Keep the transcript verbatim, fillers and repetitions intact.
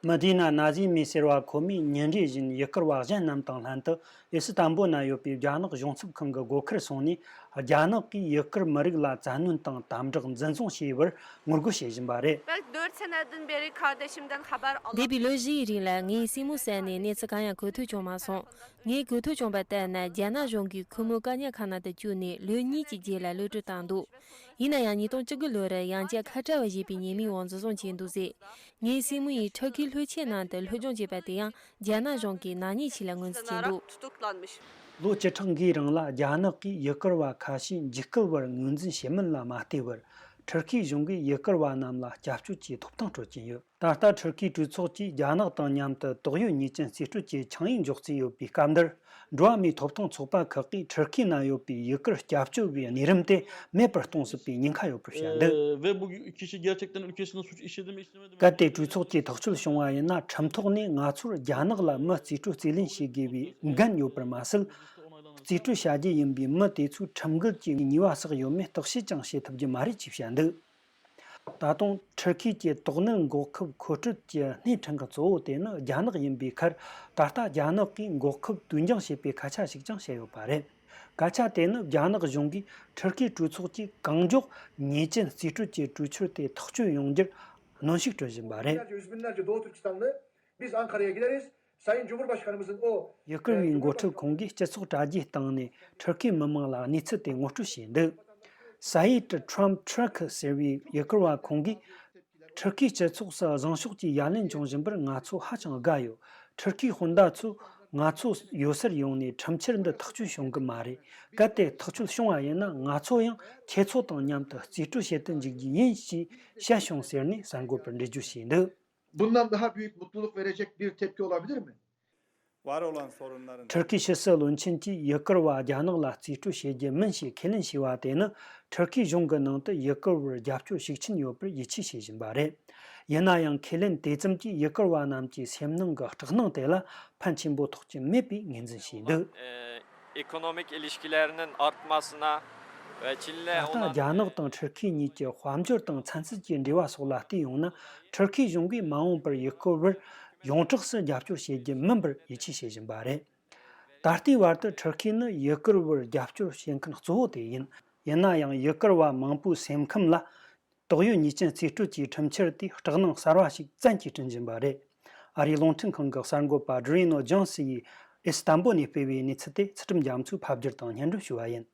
མི་དེ་ན་ན་ཟི་མི་ཟེར་བ་ཁོ་མོས་ཉིན་རེ་བཞིན་ཡུ་གུར་བ་གཞན་རྣམས་དང་ལྷན་དུ་ཨི་སི་ཏམ་བུལ་ན་ཡོད་པའི་རྒྱ་ནག་གཞུང་ཚབ་ཁང་གི་སྒོ་ཁར་སོང་ནས། རྒྱ་ནག་གིས་ཡུ་གུར་མི་རིགས་ལ་བཙན་གནོན་དང་དམ་དྲག་འཛིན་བཟུང་བྱས་པར་ངོ་རྒོལ་བྱེད་བཞིན་པ་རེད། Belki dört seneden beri kardeşimden haber alamıyorum. འདས་པའི་ལོ་བཞིའི་རིང་ལ་ངས་སྲས་མོའི་ས་ནས་གནས་ཚུལ་གང་ཡང་གོ་ཐོས་བྱུང་མ་སོང་། ངས་གོ་ཐོས་བྱུང་བ་ལྟར་ན། རྒྱ་ནག་གཞུང་གིས་ཁོ་མོ་བཀག་ཉར་ཁང་ནང་དུ་བཅུག་ནས་ལོ་གཉིས་ཀྱི་རྗེས་ལ་གློད་བཀྲོལ་བཏང་འདུག། ཡིན་ན་ཡང་ཉིས་སྟོང་བཅུ་དགུ་ལོར་ཡང་བསྐྱར་ཁ་བྲལ་བ་ཞེས་པའི་ཉེས་མིང་འོག་འཛིན་བཟུང་བྱས་འདུག་ཟེར། ངའི་སྲས་མོ་ཡིས་ཁྲི་ཁའི་ལྷོ་ཆས་ནང་དུ་སློབ་སྦྱོང་བྱས་པ་དེ་ཡང་རྒྱ་ནག་གཞུང་གིས་ནག་ཉེས་ཆེད་ལ་ངོས་འཛིན་བྱས་འདུག། Sınanarak tutuklanmış. ལོ་བཅུ་ཕྲག་འགའི་རིང་ལ་རྒྱ་ནག་གིས་ཡུ་གུར་བ་ཁ་ཤས་འཇིགས་སྐུལ་བར་ངོས་འཛིན་བྱེད་མིན་ལ་མ་བལྟས་པར། ཁྲི་ཁའི་གཞུང་གིས་ཡུ་གུར་བ་རྣམས་ལ་སྐྱབས་བཅོལ་གྱི་ཐོབ་ཐང་སྤྲོད་ཀྱིན་ཡོད། ད་ལྟ་ཁྲི་ཁའི་གྲོས་ཚོགས་ཀྱིས་རྒྱ་ནག་དང་མཉམ་དུ་དོགས་ཡོད་ཉེས་ཅན་རྩིས་སྤྲོད་ཀྱི་ཆིངས་ཡིག་འཇོག་རྩིས་ཡོད་པའི་སྐབས་འདིར། འགྲོ་བ་མིའི་ཐོབ་ཐང་ཚོགས་པ་ཁག་གིས་ཁྲི་ཁའི་ནང་ཡོད་པའི་ཡུ་གུར་སྐྱབས་བཅོལ་བའི་གནས་རིམ་དེ་མེད་པར་གཏོང་སྲིད་པའི་ཉེན་ཁ་ཡོད་པར་བཤད་འདུག། Ve bu kişi gerçekten ülkesinde suç işledi mi, işlemedi mi? གལ་ཏེ་གྲོས་ཚོགས་ཀྱིས་ཐག་གཅོད་བྱུང་བ་ཡིན་ན། ཁྲིམས་ཐོག་ནས་ང་ཚོར་རྒྱ་ནག་ལ་མི་རྩིས་སྤྲོད་རྩིས་ལེན་བྱེད་དགོས་པའི་འགན་ཡོད་པར་མ་ཟད། རྩིས་སྤྲོད་བྱ་རྒྱུ་ཡིན་པའི་མི་དེ་ཚོའི་ཁྲིམས་འགལ་གྱི་ཉེས་པ་བསགས་ཡོད་མེད་བརྟག་དཔྱད་ཀྱང་བྱེད་ཐུབ་རྒྱུ་མ་རེད་ཅེས་བཤད་འདུག། ད་དུང་ཁྲི་ཁའི་གི་དོགས་གནད་འགོག་ཁབ་མཁོ་སྤྲོད་ཀྱི་སྣེ་ཁྲིད་མཁན་གཙོ་བོ་དེ་ནི་རྒྱ་ནག་ཡིན་པའི་ཁར། ད་ལྟ་རྒྱ་ནག་གིས་འགོག་ཁབ་དུས་འགྱངས་བྱེད་པའི་སྐད་ཆ་ཞིག་ཀྱང་བཤད་ཡོད་པ་རེད། སྐད་ཆ་དེ་ནི་རྒྱ་ནག་གཞུང་གིས་ཁྲི་ཁའི་གྲོས་ཚོགས་ཀྱིས་གང་མགྱོགས་ཉེས་ཅན་རྩིས་སྤྲོད་ཀྱི་གྲོས་ཆོད་དེ་ཐག་གཅོད་ཡོང་རྒྱུར་གནོན་ཤུགས་སྤྲོད་བཞིན་པ་རེད། Yüz binlerce Doğu Türkistanlı, biz Ankara'ya gideriz. Sayın Cumhurbaşkanımızın o ཡུ་གུར་བའི་འགོ་ཁྲིད་ཁོང་གིས་སྤྱི་ཚོགས་དྲ་རྒྱའི་སྟེང་ནས་ཁྲི་ཁའི་མི་མང་ལ་གནས་ཚུལ་དེ་ངོ་སྤྲོད་བྱས་འདུག། Saeed Trump Truck ཟེར་བའི་ཡུ་གུར་བ་ཁོང་གིས། ཁྲི་ཁའི་སྤྱི་ཚོགས་སུ་བཟང་ཕྱོགས་ཀྱི་ཡ་ལན་བྱུང་བཞིན་པར་ང་ཚོ་ཧ་ཅང་དགའ་ཡོད། ཁྲི་ཁའི་དཔོན་བདག་ཚོས་ང་ཚོ་ཡོད་སར་ཡོང་ནས་ཁྲིམས་འཆར་འདི་ཐག་གཅོད་བྱུང་གི་མ་རེད། གལ་ཏེ་ཐག་གཅོད་བྱུང་བ་ཡིན་ན། ང་ཚོ་ཡང་ཁྱེད་ཚོ་དང་མཉམ་དུ་རྩིས་སྤྲོད་བྱེད་དུ་འཇུག་རྒྱུ་ཡིན་ཞེས་བཤད་བྱུང་ཟེར་ནས་གསར་འགོད་པར་འགྲེལ་བརྗོད་བྱས་འདུག། Bundan daha büyük mutluluk verecek bir tepki olabilir mi? Var olan sorunların ཁྲི་ཁའི་ཕྱི་སྲིད་བློན་ཆེན་གྱིས་ཡུ་གུར་བ་རྒྱ་ནག་ལ་རྩིས་སྤྲོད་བྱེད་རྒྱུ་མིན་ཞེས་ཁས་ལེན་བྱས་པ་དེ་ནི། ཁྲི་ཁའི་གཞུང་གི་ནང་དུ་ཡུ་གུར་བར་རྒྱབ་སྐྱོར་ཤུགས་ཆེན་ཡོད་པར་ཡིད་ཆེས་བྱེད་བཞིན་པ་རེད། ཡིན་ན་ཡང་། ཁས་ལེན་དེ་ཙམ་གྱིས་ཡུ་གུར་བ་རྣམས་ཀྱི་སེམས་ནང་གི་སྐྲག་སྣང་དེ་ལ་ཕན་ཆེན་པོ་ཐོགས་ཀྱི་མེད་པའི་ངོས་འཛིན་བྱས་འདུག། Ee, ekonomik ilişkilerinin artmasına ve Çin'le ད་ལྟ་རྒྱ་ནག་དང་ཁྲི་ཁའི་གཉིས་ཀྱི་དཔལ་འབྱོར་དང་ཚན་རྩལ་གྱི་འབྲེལ་བ་སོགས་ལ་བལྟས་ཡོང་ན། ཁྲི་ཁའི་གཞུང་གིས་མ་འོངས་པར་ཡུ་གུར་བར་ཡོངས་གྲགས་སུ་རྒྱབ་སྐྱོར་བྱེད་རྒྱུ་མིན་པར་ཡིད་ཆེས་བྱེད་བཞིན་པ་རེད། ད་ལྟའི་བར་དུ་ཁྲི་ཁའི་ནི་ཡུ་གུར་བར་རྒྱབ་སྐྱོར་བྱེད་མཁན་གཙོ་བོ་དེ་ཡིན། ཡིན་ན་ཡང་། ཡུ་གུར་བ་མང་པོའི་སེམས་ཁམས་ལ་དོགས་ཡོད་ཉེས་ཅན་རྩིས་སྤྲོད་ཀྱི་ཁྲིམས་འཆར་དེས་སྐྲག་སྣང་གསར་བ་ཞིག་བཙན་གྱིས་བསྐྲུན་བཞིན་པ་རེད། ཨ་རིའི་རླུང་འཕྲིན་ཁང་གི་གསར་འགོད་པ་Adriano Jones ཡིས་ཨི་སི་ཏམ་བུལ་ནས་སྤེལ་བའི་གནས་ཚུལ་དེ་ཚུལ་ཁྲིམས་རྒྱ་མཚོས་ཕབ་བསྒྱུར་དང་སྙན་སྒྲོན་ཞུས་པ་ཡིན།